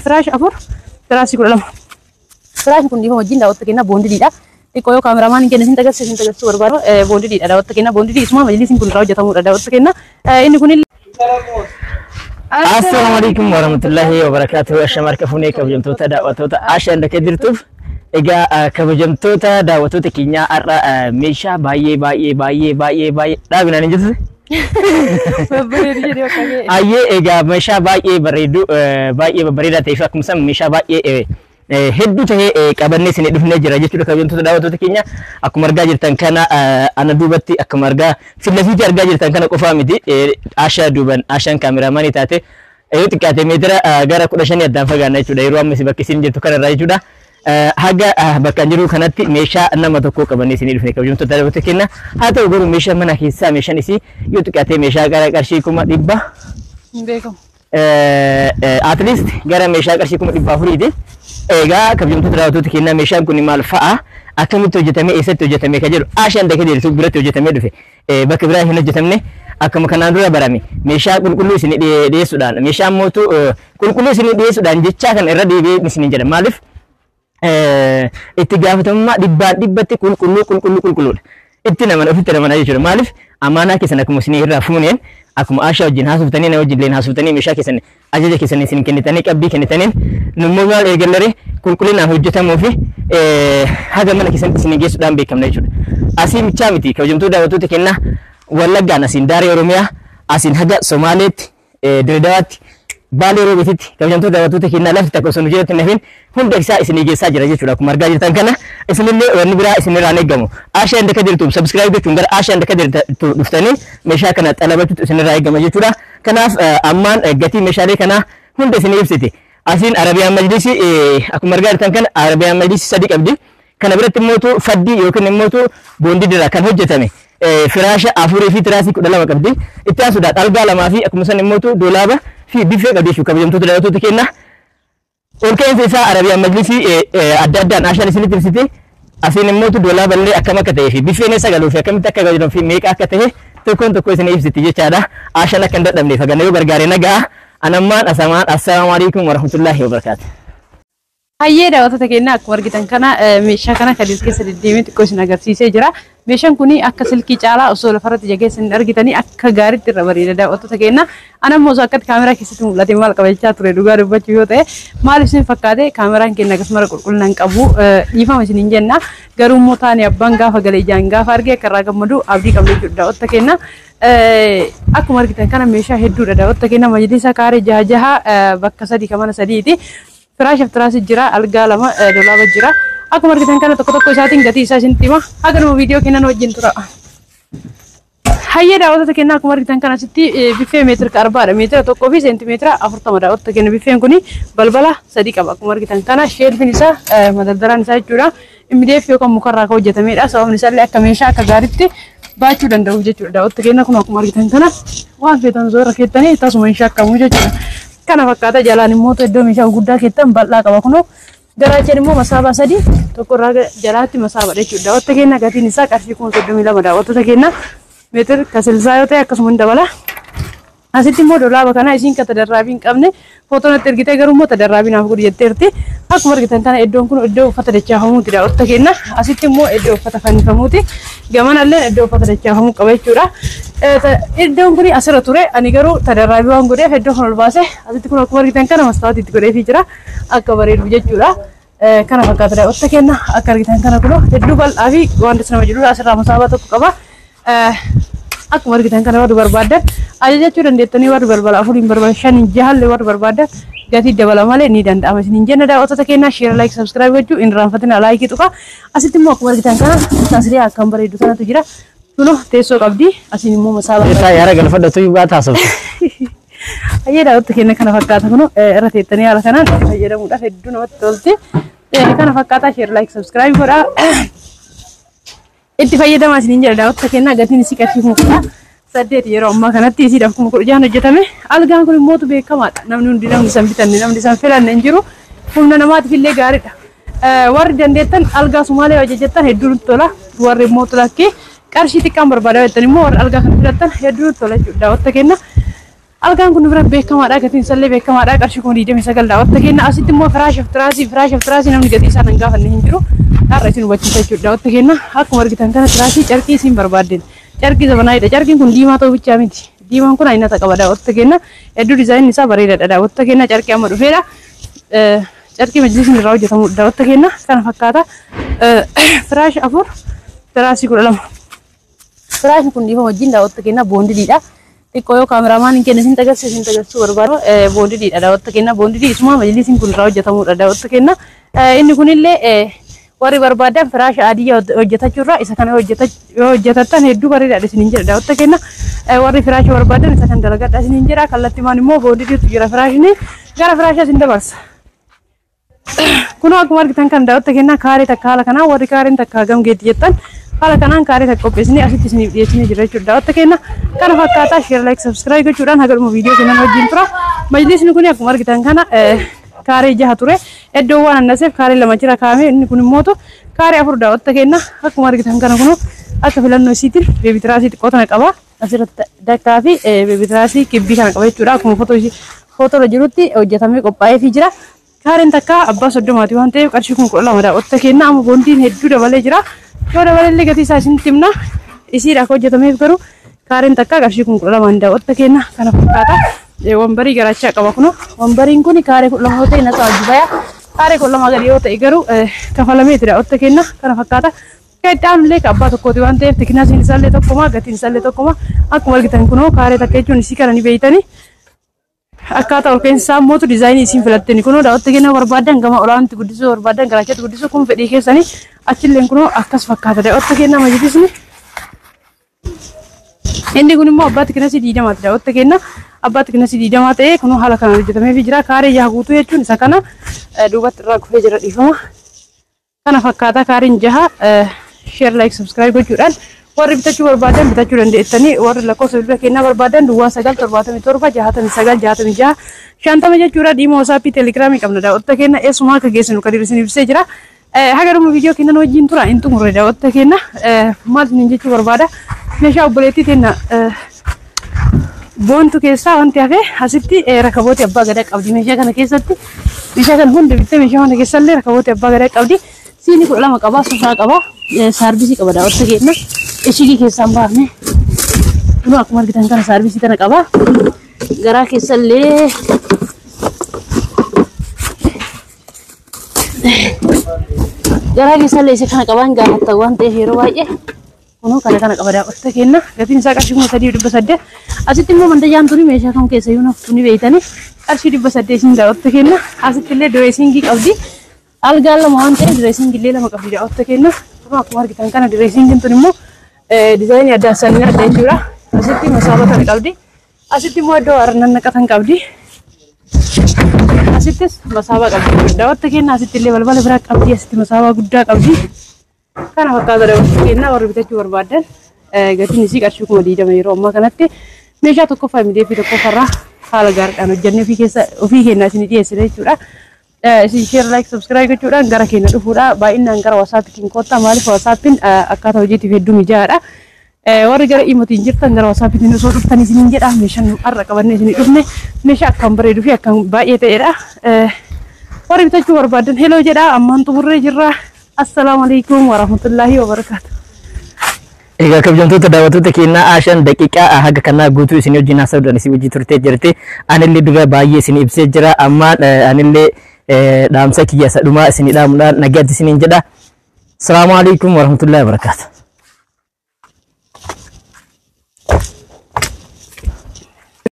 Firaasha 4, tiraasii 12. Firaashni kun dhiifama wajjin, daawwattoota keenya, boondiidha. Xiqqoo yoo kaameramaan hin kenne sin agarsiisuu barbaadu, boondiidha, daawwattoota keenya. Boondii isuma majlisiin kun irraa hojjetamudha, daawwattoota keenya. Inni kun Assalaamu alaikum warahmatullahi wabarakatuh. Ashama, harka fuunee, kabajamtoota daawwattoota Ashaan Dakee jirtuuf. Egaa kabajamtoota daawwattoota keenyaa, har'a meeshaa baay'ee baay'ee baay'ee baay'ee baay'ee dhaabinaan hin jirtu. Babbareedu jedhee bakka ga'e. Ayyee, egaa meeshaa baay'ee bareedu, baay'ee babbareedaa ta'ee fi akkuma meeshaa baay'ee hedduu ta'ee qabannee isin dhufnee jira jechuudha, kabajamtoota daawwattoota keenya. Akkuma argaa jirtan kana, ana duubatti akkuma argaa fillafiitii argaa jirtan kana qofaa miti. Ashaa duuban Ashaan kaameraamaanii taate yoo xiqqaate meetira gara 15 addaan fagaanna jechuudha yeroo amma isin bakka isin jirtu kanarraa jechuudha. Haga bakka jiru kanatti meeshaa nama tokko qabannee isinii dhufne, kabajamtoota daawwattoota keenya. Haa ta'u garuu meeshaa mana keessaa meeshaan isii yoo xiqqaate meeshaa gara qarshii 100,000 Hin beekamu. At least gara meeshaa qarshii 400,000ti. Egaa kabajamtoota daawwattoota keenyaa, meeshaan kun maal fa'a? Akkamitti hojjetame? Eessatti hojjetame? Kan jedhu Ashaan Dakee jirtu biratti hojjetamee dhufe. Bakka biraa hin hojjetamne. Akkuma kanaan dura barame meeshaa qulqulluu isin dhiyeessuudhaan, meeshaa mootu qulqulluu isin dhiyeessuudhaan jechaa kan irra deebi'ee isin jedha. Maaliif? Itti gaafatamummaa dhibbaan dhibbatti qulqulluu qulqulluu qulqulluudha. Itti naman ofitti namana jechuudha. Maaliif? Amaanaa keessan akkuma isin irraa fuuneen, akkuma Ashaa wajjin haasoftanii, na wajjin illee haasoftanii, meeshaa keessan ajaja keessan isin kennitanii, qabdii kennitaniin, nummoo maal eegallaree qulqullinaan hojjetamuu fi haga mana keessanitti isin geessuudhaan beekamna jechuudha. Asii michaa miti, kabajamtoota daawwattoota kennaa, Wallaggaan asiin daaree Oromiyaa asiin haga Somaaleetti, Dirredawaatti, Baalee Roobeetitti, kabajamtoota daawwattoota kennaa, lafti takka osoo nu jalatti hin hafin hunda isaa isinii geessaa jira jechuudha. Akkuma argaa jirtan kana isinillee wanni biraa isinirraa hin eegamu. Ashaan Daka jirtu subscribe gochuun gara Ashaan Daka jirtu dhuftanii meeshaa kana xalabachuutu isinirraa eegama jechuudha. Kanaaf ammaan gatii meeshaalee kanaa hunda isinii ibsiti. Asiin Arabiyaan Majlisii, akkuma argaa jirtan kana Arabiyaan Majlisii sadi qabdi. Kana biratti immootu faddii yookiin immootu boondii kan hojjetame firaasha 4 fi tiraasii 12 qabdi. Itti aansuudhaan algaa lamaa fi akkuma san immootu doolaaba fi biffee qabdi jechuudha, kabajamtoota daawwattoota keenya. Ol ka'iinsa isaa Arabiyaan Majlisii adda addaan Ashaan isinitti ibsiti. Asiin immootu doolaaba illee akkam akka ta'ee fi biffeen eessa galuu fi akkamitti akka galuu fi meeqa akka ta'e tokkoon tokko isin ibsiti jechaadha. Ashaan akka hin dadhabneef hagana yoo gargaare nagaa. Anammaan asamaan assalaamu alaikum warahmatullaahi wabarakaatu. Hayyee daawwattoota keenya, akkuma argitan kana meeshaa kana kan keessa deddeemee xiqqoo isin agarsiisee jira. Meeshaan kun akka silkii caalaa osoo lafarratti jageessa hin argitanii akka gaariitti irra bareeda, daawwattoota keenya. Ana immoo osoo akkatti kaameraa keessatti mul'ate maal qabachaa ture, dhugaa dubbachuu yoo ta'e maal isin fakkaate? Kaameraan keenya akkasuma qulqullina hin qabu, dhiifama isin hin jenna. Garuu immoo taane abbaan gaafa galee ijaan gaafa arge akka irraa gammadu abdii qabna jechuudha, daawwattoota keenya. Akkuma argitan kana meeshaa hedduudha, daawwattoota keenya. Majlisa kaaree jaha jaha bakka sadii kan mana sadiiti. Firaashaaf tiraasii jira, algaa lama, dolaaba jira. Akkuma argitan kana tokko tokko isaatiin gatii isaa isinitti hima. Haga numa viidiyoo kennan wajjin tura. Hayyee daawwattoota keenya, akkuma argitan kana asitti biffee meetira arbaadha. Meetira 1 fi seentimeetira 40, daawwattoota keenya. Biffeen kuni balbala sadi qaba. Akkuma argitan kana sheelfiin isaa, madaldalaan isaa jechuudha. MDF yookaan mukarraa kan hojjetamedha. Sababni isaallee akka meeshaa akka gaariitti baachuu danda'u jechuudha. Daawwattoota keenya, kun akkuma argitan kana waan feetan osoo irra keettanii tasuma hin shakkamu jechuudha. Kana fakkaata. Jalaan immoo iddoo meeshaa gurguddaa keettan bal'aa qaba kunoo. Garaachaan immoo masaabaa sadi, tokko irraa jalaatti masaabaa jechuudha. Daawwattoota keenya, gatiin isaa qarshii 32,000, daawwattoota keenya. Meetir kasilsaa yoo ta'e akkasuma hin dabala. Asitti immoo dolaaba kana isiin kan tadarraabii hin qabne footoo natti ergitee, garuu immoo tadarraabii naaf godhi jetteerti. Akkuma argitan kana iddoon kun iddoo uffata dachaafamuuti, daawwattoota keenya. Asitti immoo iddoo uffata fannifamuuti. Gamanallee iddoo uffata dachaafamuu qaba jechuudha. Iddoon kun asirra ture, ani garuu tadarraabii waan godheef iddoo kan ol baase. Asitti kun akkuma argitan kana mastaawatii itti godheefii jira akka bareedu jechuudha. Kana fakkaata, daawwattoota keenya. Akka argitan kana kun hedduu bal'aa fi waan nama jedhudha. Asirraa masaabaa tokko qaba. Akkuma argitan kana warri barbaadan ajajachuu dandeettanii, warri balbala afuriin barbaadan, shaniin, jahallee warri barbaadan gatii dabala malee ni danda'ama isiniin jenna, daawwattoota keenyaa. Share, like, subscribe gochuu hin irraanfatina, like tuqa. Asitti immoo akkuma argitan kana tasrii akkam bareedu sanatu jira. Kunoo teessoo qabdi, asiin immoo masaabaa. Isaa yaara galfadhatu baata haasofte. Hayyee daawwattoota keenya, kana fakkaata. Kunoo irra teettanii haala kanaan itti fayyadamuudhaaf hedduu namatti tolti. Kana fakkaata. Share, like, subscribe godhaa. Itti fayyadamaa isiniin jedha, daawwattoota keenya. Gatiin isii qarshii 18,000 yeroo ammaa kanatti, isiidhaaf 16,000 hojjetame. Algaan kun immootu beekamaadha. Namni hundi, namni isan bitanne, namni isan filanne hin jiru. Humna namaatiif illee gaariidha. Warri dandeettan algaa Sumaalee hojjettan hedduu nutti tola. Warri immoo lakkee qarshii xiqqaan barbaadaa jettan immoo warri algaa kana filattan hedduu nutti tola jechuudha, daawwattoota keenya. Algaan kun bira beekamaadha. Gatiin isallee beekamaadha. Qarshii 29,000 daawwatta kenna. Asitti immoo firaashaaf tiraasii firaashaaf tiraasii namni gatii isaa hin gaafanne hin jiru. Har'a isin hubachiisa jechuudha. Daawwatta kenna. Akkuma argitan kana tiraasii carqii isin barbaadden. Carqii zabanaayidha. Carqiin kun diimaa ta'uu bichaa miti. Diimaan kun aynata qaba daawwatta kenna. Hedduu diizaayinni isaa bareedaadha. Daawwatta kenna carqii amma dhufeedha. Carqii majlisni irraa hojjetamu daawwatta kenna. Kana fakkaata. Firaasha 4 tiraasii 12. Firaashni kun dhiifama wajjin daawwatta kenna boondiidha. Xiqqoo yoo kaameramaan hin kenne isin agarsiisu isin agarsiisuu barbaadu boondiidha daawwatta kenna. Boondii isuma majlisiin kun irraa hojjetamudha daawwatta kenna. Inni kunillee warri barbaadan firaasha adii hojjetachuurraa isa kana yoo hojjetattan hedduu bareedaadha isiniin jedha daawwatta kenna. Warri firaasha barbaadan isa kan dalagadha isiniin jedha. Kallattimaan immoo boondiitu jira firaashni gara firaashaa isin dabarsa. Kunoo akkuma argitan kan daawwatta kenna kaaree takka haala kanaan warri kaareen takka hagam geetti jettan haala kanaan kaaree takka qopheessinee asitti isiniif dhiyeessinee jira jechuudha. Daawwatta kenna kana fakkaataa share like subscribe gochuudhaan haga dhuma viidiyoo kennan wajjin tura. Majlisni kun akkuma argitan kana kaaree 6 ture. Iddoo waan annaseef kaaree 2 jira kaa'ame inni kun immootu kaaree 4 daawwatta kenna. Akkuma argitan kana kunoo akka filannoo isiitiin beebi tiraasii xiqqoo tana qaba. Asirratti dakkaa fi beebi tiraasii kibbii kana qaba jechuudha. Akkuma footoo irra jirutti hojjetamee qophaa'eefii jira. Kaareen takka abbaa 30 waan ta'eef qarshii 12,000 daawwatta kenna. Amma boondiin hedduu dabalee jira. Yoo dabalee gatii isaa isinitti himna. Isiidha akka hojjetameef garuu kaareen takka qarshii 12,000 daawwatta kenna. Kana fakkaata. Wambarii garaachaa qaba kunoo. Wambariin kun kaaree 12 yoo ta'e nasaa hojii baya. Kaaree 12 gadi yoo ta'e garuu kafalameeti daawwatta kenna. Kana fakkaata. Kan itti aanullee abbaa tokkooti waan ta'eef tikinaasiin isaallee tokkuma gatiin isaallee tokkuma. Akkuma argitan kunoo kaaree takka jechuun isii kana ni beeytanii. Akkaataa ol ka'insa isaa mootu diizaayinii isin filattanii kunoo daawwatta kenna barbaadan gama olaanti guddisuu barbaadan garaachatti guddisuu kun fedhii keessanii achilleen kunoo akkas fakkaata daawwatta kenna majlisni. Inni kun immoo abbaa tikinasii 20 daawwatta kenna. Abbaa tikinasii 20 ta'ee kunoo haala kanaan hojjetameefii jira. Kaaree 6 guutuu jechuun isa kana duubatti irraa kufee jira dhiifama. Kana fakkaata kaareen 6 share like subscribe gochuudhaan warri bitachuu barbaadan bitachuu dandeettanii warri lakkoofsa bilbila kennaa barbaadan duwwaa 9 77 69 66 50 jechuudha. Dhiima WhatsAppii Telegiraamii qabna daawwatta kenna eessumaa akka geessinu kan isin ibsee jira. Haga dhuma viidiyoo kennan wajjin tura hin xumurre daawwatta kenna. Maal isiniin jechuu barbaada meeshaa obboleettii tenna boontu keessaa wanti hafe asitti rakabooti abbaa gadaa qabdi. Meeshaa kana keessatti meeshaa kana hunda bittee meeshaa mana keessallee rakabooti abbaa gadaa qabdi. Siinii 12 qaba, sofaa qaba, saarbisii qaba daawwatta kenna. Ishigii keessaan baafne kunoo akkuma argitan kana saarbisii kana qaba. Garaa keessallee isa kana qabaan gaafatta waan ta'eef yeroo baay'ee kunoo kana kana qaba daawwatta kenna. Gatiin isaa qarshii 3,800. Asitti immoo mandayyaan tuni meeshaa kam keessa iyyuu naftu ni beeytanii qarshii 800 isin daawwatta kenna. Asitti illee direesingii qabdi. Algaan 2 waan ta'eef direesingii illee 2 qabdi daawwatta kenna. Kunoo akkuma argitan kana direesingiin tun immoo diizaayinii adda addaa adda jechuudha. Asitti masaaba kana qabdi. Asitti immoo iddoo har'a naqatan qabdi. Asittis masaabaa qabdi. Daawwatta kenna asitti illee balbala biraa qabdi. Asitti masaabaa guddaa qabdi. Kana fakkaata daawwatta kenna warri bitachuu barbaadan gatiin isii qarshii 20,000 yeroo ammaa kanatti meeshaa tokkoffaa midee fi tokkoffaarraa haala gaariidhaan hojjennee ofii keessa ofii kennaa isinii dhiyeessine jechuudha. Isin share like subscribe gochuudhaan gara keenya dhufuudha. Baay'inaan gara WhatsAppiitiin kottaa maaliif WhatsAppiin akkaataa hojiitiif hedduu mijaa'aadha. Warri gara imotiin jirtan gara WhatsAppiitiin osoo dhuftan isiniin jedha. Meeshaan har'a qabannee isinii dhufne meeshaa akkaan bareeduu fi akkaan baay'ee ta'edha. Warri bitachuu barbaadan heloo jedha. Ammaan xumurree jirra. Assalaamu alaikum warahmatullaahi wabarakaatu. Egaa kabajamtoota daawwattoota keenyaa Aashaan daqiiqaa haga kanaa guutuu isin wajjin haasa'uudhaan isin wajjin turtee jirti. Anillee dura baay'ee isin ibsee jira. Amma anillee dhaamsa kiyya isa dhumaa isin dhaamuudhaan nagaatti isiniin jedha. Salaamu alaikum warahmatullaahi wabarakaatu.